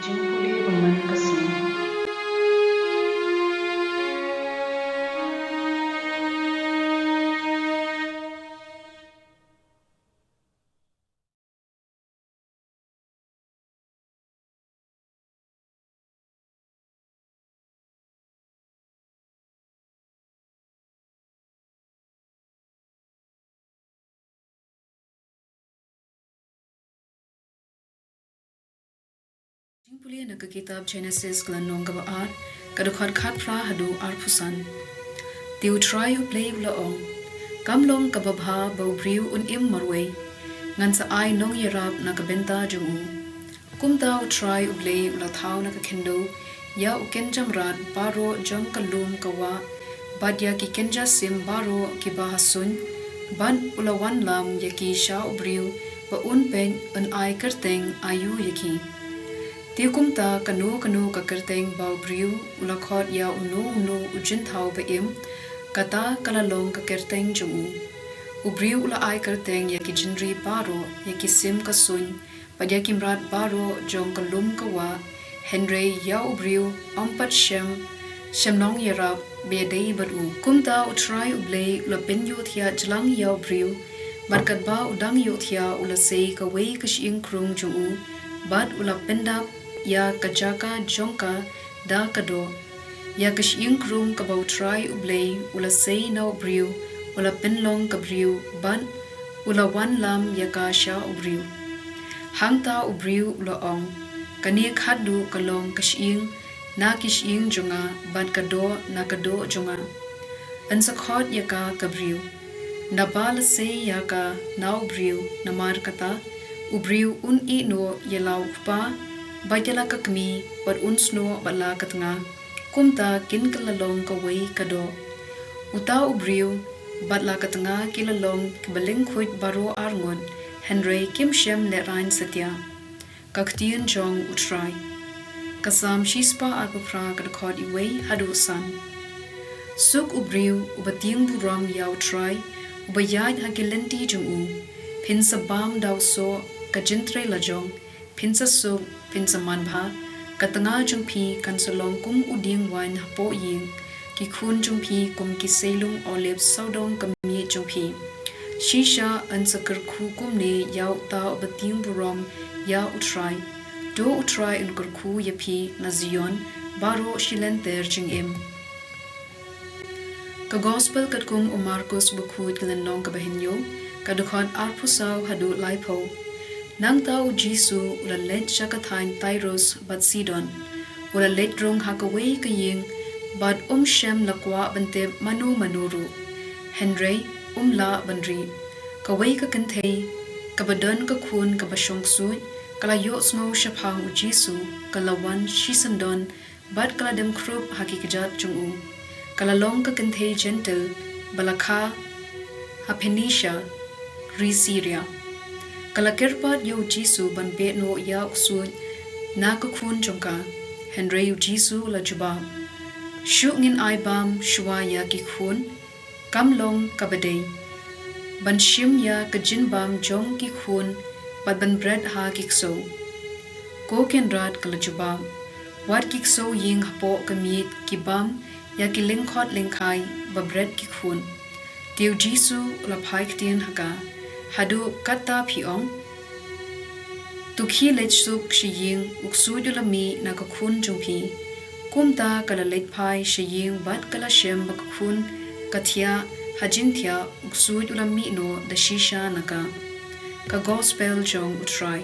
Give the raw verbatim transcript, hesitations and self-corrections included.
Jingpule ba man ka sngi. Jingpule na ka kitab Genesis ka lynnong kaba ar, ka dkhot khatphra haduh arphew san. Te U Trai U Blei u la ong, kam long kaba bha ba u briew un im marwei. Ngan sa ai nongïarap na ka bynta jong u. Kumta U Trai U Blei u la thaw na ka khyndew ïa u kynja mrad baroh jong ka lum ka wah bad ïa ki kynja sim baroh kiba ha suiñ, bad u la wanlam ïa ki sha u briew ba un peit un ai kyrteng aïu ïa ki. Te kumta kano kano ka kyrteng ba u briew u la khot ïa uno uno u jingthaw ba im, kata ka la long ka kyrteng jong u. U briew u la ai kyrteng ïa ki jingri baroh, ïa ki sim ka suiñ, bad ïa ki mrad baroh jong ka lum ka wah, hynrei ïa u briew ym pat shem, shem nongïarap ba ïadei bad u. Kumta U Trai U Blei u la pynïohthiah jlang ïa u briew, bad katba u dang ïohthiah u la sei kawei ka shyieng krung jong u, bad u la pyndap ïa ka jaka jong ka da ka doh. Ïa ka shyieng krung kaba U Trai U Blei u la sei na u briew, u la pynlong ka briew, bad u la wanlam ïa ka sha u briew. Hangta u briew u la ong, kane khatduh ka long ka shyieng na ki shyieng jong nga, bad ka doh na ka doh jong nga. Yn sa khot ïa ka ka briew. Naba la sei ïa ka na u briew, namar kata u briew un ïeh noh ïa la u kpa bad ïa la ka kmie, bad un snoh bad la ka tnga. Kumta kin ka la long kawei ka doh. Uta u briew bad la ka tnga ki la long kiba lyngkhuid baroh arngut, hynrei kim shem lehraiñ satia. Ka ktien jong U Trai. Ka Salm shispah arphew phra, ka dkhot iwei haduh san. Suk u briew uba tieng burom ïa U Trai, uba ïaid ha ki lynti jong u. Phin sa bam da u soh ka jingtrei lajong, phin sa suk, phin sa manbha. Ka tnga jong phi kan sa long kum u dieng waiñ hapoh ïing, ki khun jong phi kum ki seilung olib sawdong ka miej jong phi. Shisha yn sa kyrkhu kumne ïa uta uba tieng burom ïa U Trai. To U Trai un kyrkhu ïa phi na Zion, baroh shi lynter jingim. Ka Gospel katkum u Markus bakhuid, ka lynnong kaba hynñiew, ka dkhot arphew saw haduh laiphew. Nangta U Jisu u la leit sha ka thaiñ Tirus bad Sidon. U la leit rung ha kawei ka ïing, bad um shym la kwah ban tip mano mano ruh. Hynrei um lah ban rieh. Kawei ka kynthei kaba don ka khun kaba shong ksuid, ka la ïohsngew shaphang U Jisu, ka la wan shisyndon, bad ka la dem khrup ha ki kjat jong u. Ka la long ka kynthei Jentil ba la kha ha Phoenicia, ri Syria. Ka la kyrpad ïa U Jisu ban beh noh ïa u ksuid na ka khun jong ka. Hynrei U Jisu u la jubab, shuh ngin ai bam shuwa ïa ki khun, kam long kaba dei ban shim ïa ka jingbam jong ki khun bad ban bret ha ki ksew. Ko Kynrad, ka la jubab, wat ki ksew ïing hapoh ka miej ki bam ïa ki lyngkhot lyngkhai ba bret ki khun. Te U Jisu u la phai ktien ha ka, haduh katta phi ong? To khie leit suk sha ïing, u ksuid u la mih na ka khun jong phi. Kumta ka la leit phai sha ïing bad ka la shem ba ka khun ka thiah, ha jingthiah u ksuid u la mih noh da shisha na ka. Ka Gospel jong U Trai.